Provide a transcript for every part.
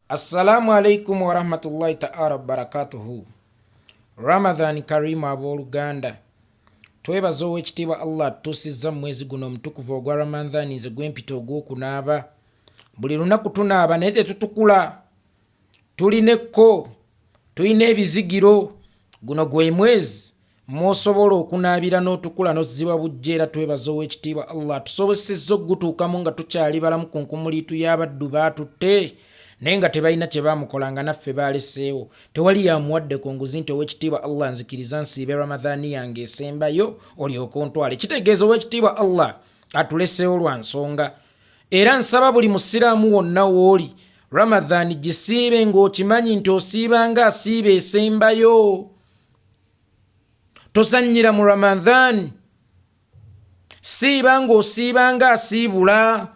Assalamu alaikum warahmatullahi taala wabarakatuhu. Ramadhan Karimu abooluganda, twebaza owekitiibwa Allah atutuusizza mu mwezi guno omutukuvu ogwa Ramadhan. Nze gwempita ogw'okunaaba. Buli lunaku tunaaba naye tetutukula, tulina ekko, tulina ebizigiro. Guno gwe mwezi mwosobola okunaabira n'otukula n'ozzibwa bujja. Era twebaza owekitiibwa Allah atusobosezza okugutuukamu nga tukyali balamu ku nkumuliitu y'abaddu baatutte naye nga tebalina kye bamukolanga, naffe baleseewo. Tewali yamuwadde ku nguzi nti owekitiibwa Allah nzikiriza nsiibe Ramadhaani yange esembayo olyoke ontwale. Kitegeeza owekitiibwa Allah atuleseewo lwa nsonga. Era nsaba buli musiraamu wonna wooli, Ramadhaani gisiibe ng'okimanyi nti osiibanga asiiba esembayo. Tosanyira mu Ramadhan, siiba ng'osiibanga asiibula.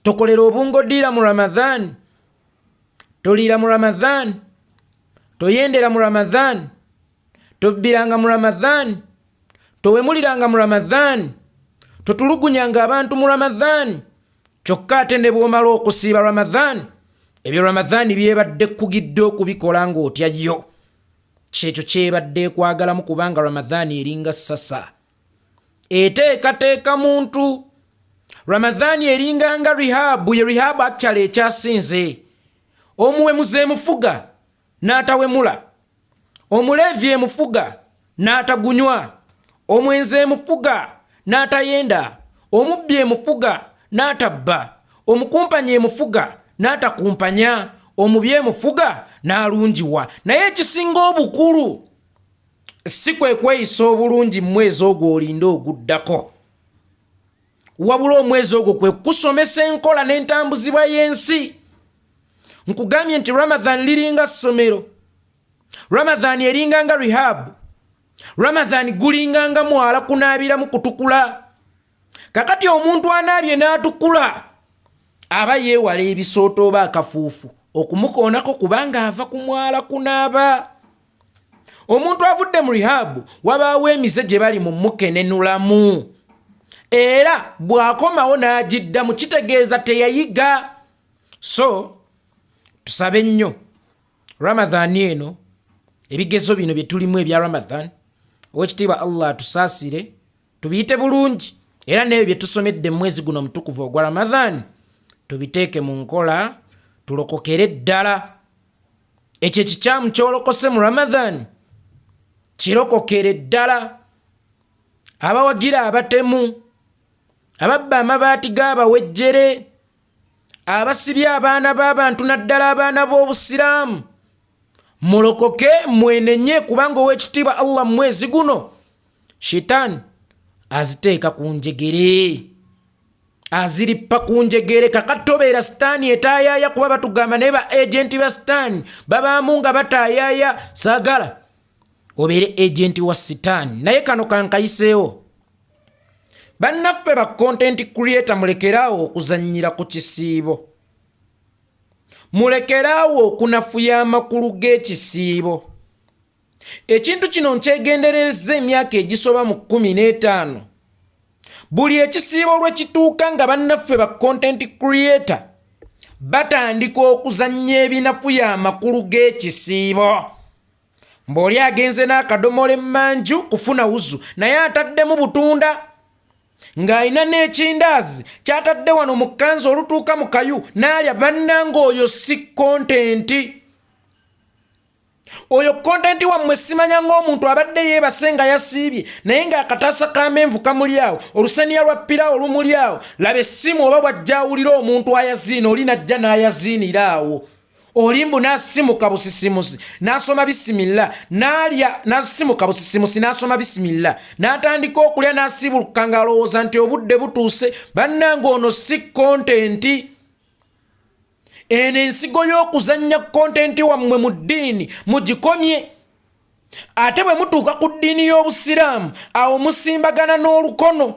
Tokolera obungodiira mu Ramadhan, toliira mu Ramadhan, toyendera mu Ramadhan, tobbiranga mu Ramadhan, towemuliranga mu Ramadhan, totulugunyanga abantu mu Ramadhan. Kyokka ate ne bw'omala okusiiba Ramadhan, ebyo Ramadhan byebadde kkugidde okubikola ng'otya yo, kyekyo kyebadde ekwagalamu, kubanga Ramadhan eringa sasa eteekateeka muntu. Ramadhan eringanga rehab, ye rehab actually ekyasinze. Omuwemuzi emufuga n'atawemula, omuleevi emufuga n'atagunywa, omwenzi emufuga n'atayenda, omubbi emufuga n'atabba, omukumpanya emufuga n'atakumpanya, omubi emufuga n'alungiwa. Naye ekisinga obukulu si kwe kweyisa obulungi mu mwezi ogwo olinde oguddako, wabula omwezi ogwo kwe kusomesa enkola n'entambuzibwa y'ensi. Nkugambye nti Ramadhan liringa ssomero, Ramadhan eringanga rehab, Ramadhan gulinganga mwala kunaabiramu kutukula. Kakati omuntu anaabye n'atukula aba yeewala ebisooto oba akafuufu okumukoonako, kubanga ava ku mwala kunaaba. Omuntu avudde mu rehab wabaawo emize gye bali mu mukenenulamu, era bw'akomawo n'agiddamu kitegeeza teyayiga. So tusabe nnyo Ramadhan eno, ebigezo bino bye tulimu ebya Ramadhan, owekitiibwa Allah atusaasire tubiyite bulungi, era n'ebyo bye tusomedde mu mwezi guno omutukuvu ogwa Ramadhan tubiteeke mu nkola, tulokokere ddala. Ekyo ekikyamu kyolokose mu Ramadhan kirokokere ddala. Abawagira abatemu, ababba amabaati g'abawejjere, abasibye abaana b'abantu, naddala abaana b'obusiraamu, mulokoke mwenenye, kubanga owekitiibwa Allah mu mwezi guno shitaani aziteeka ku njegere, azirippa ku njegere. Kakati tobeera sitaani etaayaaya, kuba batugamba naye ba agenti ba sitaani babaamu nga bataayaaya. Saagala obeere agenti wa sitaani. Naye kano kankayiseewo, bannaffe ba content creator, mulekeraawo okuzannyira ku kisiibo, mulekeraawo okunafuya amakulu g'ekisiibo. Ekintu kino nkyegenderereza emyaka egisoba mu 15. Buli ekisiibo lwe kituuka nga bannaffe ba content creator batandika okuzannya ebinafuya amakulu g'ekisiibo. Mbw'oli agenze n'akadomola emmanju kufuna wuzu, naye ataddemu butunda ng'alina n'ekindaazi kyatadde wano mu kkanzu, olutuuka mu kayu n'alya. Bannanga, oyo si content, oyo content wammwe. Simanya ng'omuntu abadde yeebase nga yasiibye, naye ng'akataasa k'amenvu kamuli awo, olusaniya lwa pirawo lumuli awo. Laba essimu oba bwajja awulira omuntu ayaziina, oli najja n'ayaziinira awo. Olimbu n'asimuka busisimusi n'asoma bisimilla n'alya, n'asimuka busisimusi n'asoma bisimilla n'atandika okulya, n'asibuluka ng'alowooza nti obudde butuuse. Bannanga, ono si content. Eno ensigo y'okuzannya content wammwe mu ddiini mugikomye. Ate bwe mutuuka ku ddiini y'obusiraamu, awo musimbagana n'olukono.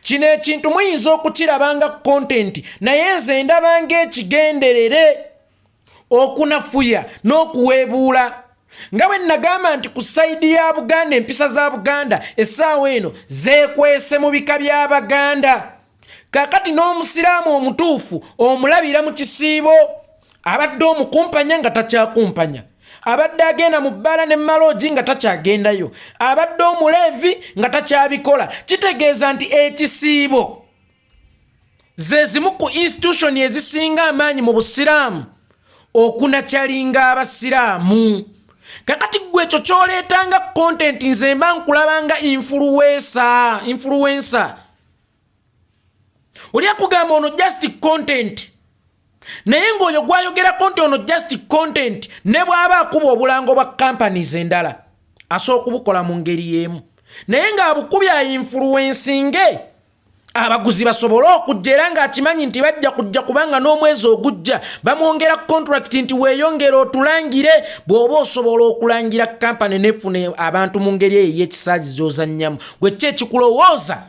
Kino ekintu muyinza okukiraba nga content, naye nze ndaba ng'ekigenderere okunafuya n'okuweebuula. Nga bwe nagamba nti ku side ya Buganda, empisa za Buganda essaawa eno zeekwese mu bika by'Abaganda. Kakati n'omusiraamu omutuufu omulabira mu kisiibo, abadde omukumpanya nga takyakumpanya, abadde agenda mu bbaala ne maloogi nga takyagendayo, abadde omuleevi nga takyabikola. Kitegeeza nti ekisiibo ze zimu ku institution ezisinga amaanyi mu busiraamu okunakyalinga abasiraamu. Kakati gwe ekyo kyoleetanga content, nze mba nkulabanga influencer. Oli akugamba ono just content, naye ng'oyo gwayogerako nti ono just content, ne bw'aba akuba obulango bwa companies endala asobola okubukola mu ngeri y'emu, naye ng'abukubye ainfluencinge abaguzi basobole okujja, era ng'akimanyi nti bajja kujja, kubanga n'omwezi ogujja bamwongera contract nti weeyongere otulangire. Bw'oba osobola okulangira kampani nefuna abantu mu ngeri eyo ey'ekisaazi gy'ozannyamu, gwe ki ekikulowooza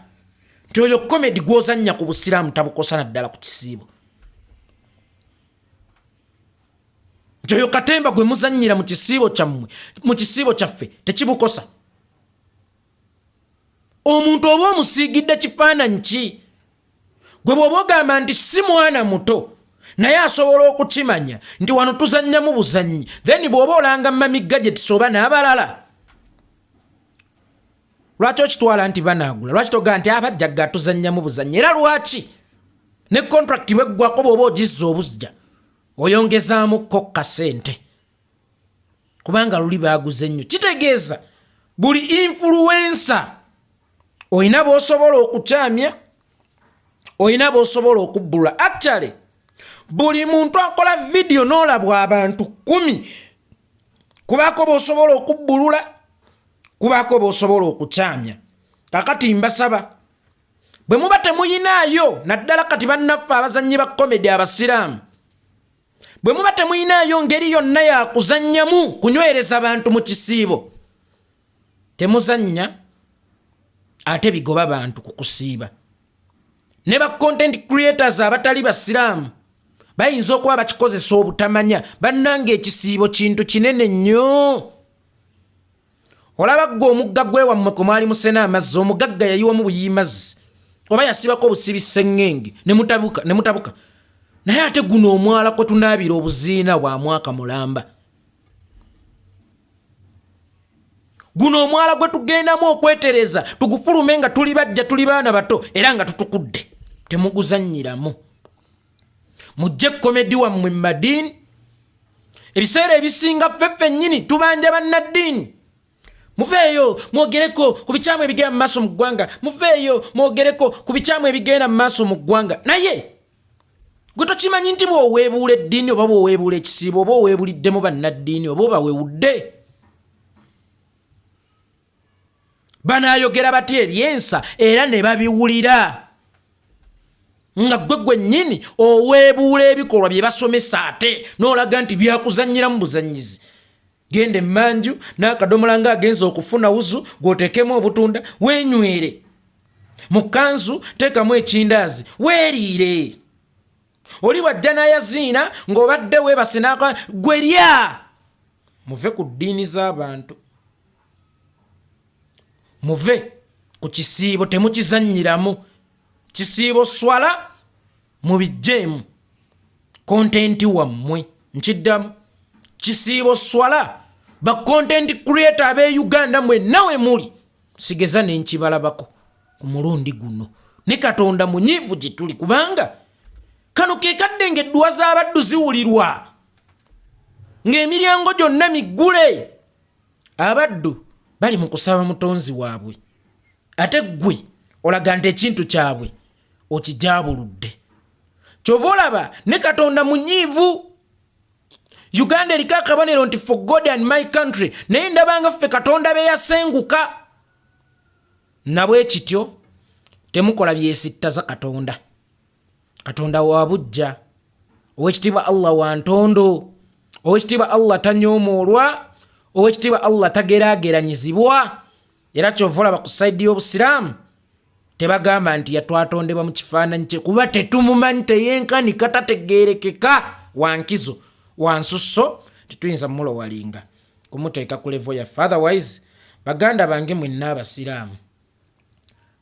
nti oyo comedy gw'ozannya ku busiraamu tabukosa, naddala ku kisiibo, nti oyo katemba gwe muzannyira mu kisiibo kyammwe, mu kisiibo kyaffe tekibukosa? Omuntu oba omusiigidde kifaananyi ki? Gwe bw'oba ogamba nti si mwana muto, naye asobola okukimanya nti wano tuzannyamu buzannyi, then bw'oba olanga Mami Gadgets oba n'abalala, lwaki okitwala nti banaagula? Lwaki togamba nti abajjagga tuzannyamu buzannyi? Era lwaki ne contract bweggwako, bw'oba ogizza obuzja, oyongezaamu kasente, kubanga luli baaguze nnyo? Kitegeeza buli influencer olina b'osobola okukyamya, olina b'osobola okubbulula. Actually, buli muntu akola vidiyo n'olabwa abantu 10, kubaako b'osobola okubbulula, kubaako b'osobola okukyamya. Kakati mbasaba, bwe muba temuyinaayo, naddala kati bannaffe abazannyi ba comedy abasiraamu, bwe muba temuyinaayo ngeri yonna yakuzannyamu kunywereza bantu mu kisiibo, temuzannya ate bigoba bantu ku kusiiba. Ne ba content creators abatali basiraamu bayinza okuba bakikozesa obutamanya. Bannanga, ekisiibo kintu kinene nnyo. Olaba ggwe omugga gwewammwe kwe mwali musena amazzi, omugagga yayiwamu buyiimazzi oba yasibako obusibi seŋŋenge ne mutabuka, naye ate guno omwala kwe tunaabira obuziina bwa mwaka mulamba, guno omwala gwe tugendamu okwetereza tugufulume nga tuli bajja, tuli baana bato era nga tutukudde, temuguzannyiramu. Mujje comedy wammwe mu madiini. Ebiseera ebisinga ffe ffennyini tubanja bannaddiini: muveeyo mwogereko ku bikyamu ebigenda mu maaso mu ggwanga, muveeyo mwogereko ku bikyamu ebigenda mu maaso mu ggwanga. Naye gwe tokimanyi nti bw'oweebuula eddiini oba bw'oweebuula ekisiibo, oba oweebuliddemu bannaddiini, oba obawewudde, banaayogera batya ebyensa era ne babiwulira, nga gwe gwennyini oweebuula ebikolwa bye basomesa, ate n'olaga nti byakuzannyiramu buzannyizi? Genda emmanju n'akadomola ng'agenza okufuna wuzu, gw'oteekemu obutunda, weenywere mu kanzu, teekamu ekindaazi, weeriire. Oli bw'ajja n'ayaziina ng'obadde weebase, n'akola gwe lya. Muve ku ddiini z'abantu, muve ku kisiibo, temukizannyiramu. Kisiibo, swala, mubijjeemu content wammwe. Nkiddamu, kisiibo, swala, ba content creator ab'e Uganda mwenna we muli, sigeza nenkibalabako ku mulundi guno. Ne Katonda munyiivu gye tuli, kubanga kano ke kadde ng'edduwa z'abaddu ziwulirwa, ng'emiryango gyonna miggule, abaddu bali mu kusaba mutonzi waabwe, ate ggwe olaga nti ekintu kyabwe okijabuludde. Kyova olaba ne Katonda munyiivu. Uganda eriko akabonero nti "For God and my country", naye ndabanga ffe Katonda be yasenguka. Nabwe kityo temukola byesittaza Katonda. Katonda wa bujja, owekitiibwa Allah wa ntondo, owekitiibwa Allah tanyoomoolwa, owekitiibwa Allah tageraageranyizibwa. Era kyova olaba ku side y'obusiraamu tebagamba nti yatwatondebwa mu kifaananyi kye, kuba tetumumanyi, teyenkanika, tategerekeka, wankizo, wansusso, tetuyinza mulowalinga kumuteeka ku level yaffe. Otherwise, baganda bange mwenna abasiraamu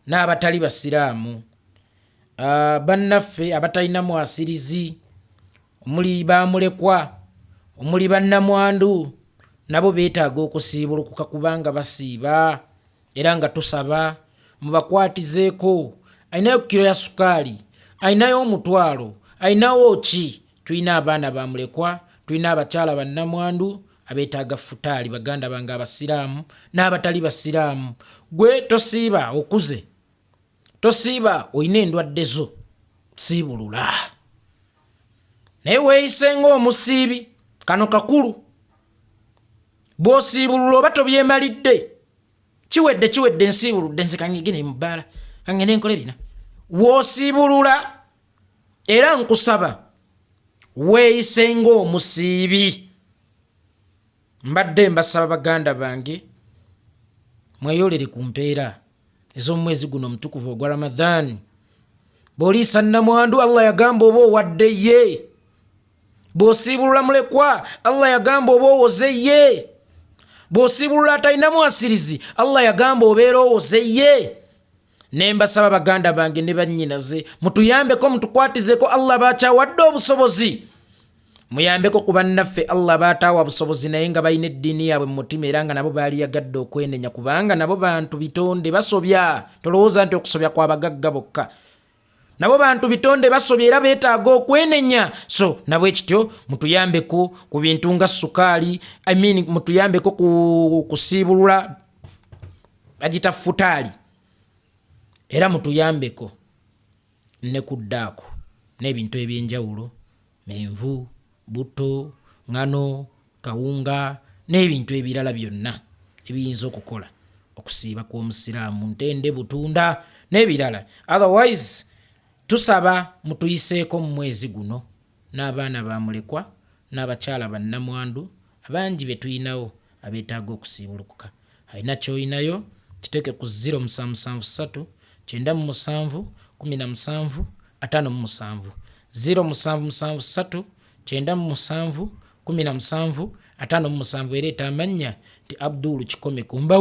n'abatali basiraamu, Bannaffe abatalina mwasirizi, omuli bamulekwa, omuli bannamwandu, nabo beetaaga okusiibulukuka kubanga basiiba era nga tusaba mubakwatizeeko. Alinayo kiro ya sukaali, alinayo omutwalo, alinawo ki? Tulina abaana bamulekwa, tulina abakyala bannamwandu abeetaaga futaali. Baganda bange abasiraamu n'abatali basiraamu, gwe tosiiba okuze, tosiiba olina endwadde zo, siibulula naye weeyise ng'omusiibi. Kano kakulu, bw'osiibulula oba tobyemalidde, kiwedde kiwedde, nsiibuludde nze, kangegene mu bbaala, kangende nkole bina. W'osiibulula era nkusaba weeyise ng'omusiibi. Mbadde mbasaba baganda bange mweyolere ku mpeera ez'omwezi guno omutukuvu ogwa Ramadhan. Bw'oliisa nnamwandu, Allah yagamba oba owadde ye. Bw'osiibulula mulekwa, Allah yagamba oba owoze ye. Bw'osiibulula atalina mwasirizi, Allah yagamba obeera owoze ye. Ne mbasaba baganda bange ne bannyinaze, mutuyambeko, mutukwatizeko. Allah bakyawadde obusobozi, muyambeko ku bannaffe Allah baataawa busobozi naye nga balina eddiini yaabwe mu mutima, era nga nabo baaliyagadde okwenenya, kubanga nabo bantu bitonde basobya. Tolowooza nti okusobya kwabagagga bokka, nabo bantu bitonde basobya era beetaaga okwenenya. So nabwe kityo mutuyambeko ku bintu nga sukaali, I mean, mutuyambeko ku kusiibulula bagita futaali, era mutuyambeko ne kuddaako n'ebintu ebyenjawulo, menvu, buto, ŋŋano, kawunga n'ebintu ebirala byonna ebiyinza okukola okusiiba kw'omusiraamu, ntende, butunda n'ebirala. Otherwise tusaba mutuyiseeko mu mwezi guno n'abaana bamulekwa n'abakyala bannamwandu abangi be tuyinawo abeetaaga okusiibulukuka. Alina ky'olinayo kiteeke ku 0773 97 17 57, 0773 97 17 57. Ereeta amannya nti Abdulu Kikomeko. Mbawe.